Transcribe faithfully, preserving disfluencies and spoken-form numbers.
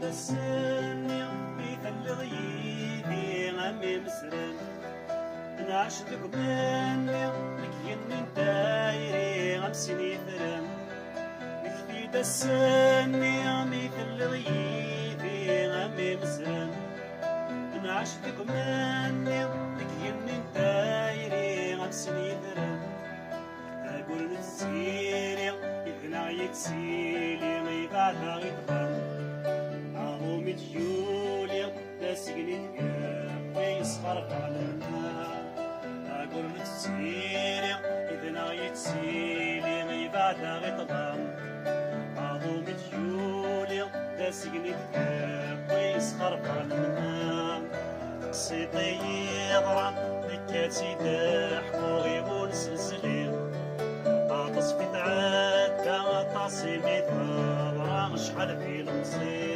Ass-nni mi telliḍ yid-i am imezran, nɛac deg umenni deg yigenni n tayri am sin yitran. Nekti-d ass-nni mi telliḍ yid-i am imezran, nɛac deg umenni deg yigenni n tayri am sin yitran. Aggur n tiziri, yid-neɣ yettili, yebɛed-aɣ iḍban. Aḍum i d-yuli, d asegni d-yewwi, yesxerfer lemna. Aggur n tiziri, yid-neɣ yettili, yebɛed-aɣ iḍban. Aḍum i d-yuli, d asegni d-yewwi, yesxerfer lemna. Teqsiṭ i yeḍran, nekka-tt-id-ḥkuɣ i wul selzli. Aṭas mi tɛedda, aṭas imi teḍra, acḥal d ilemẓi.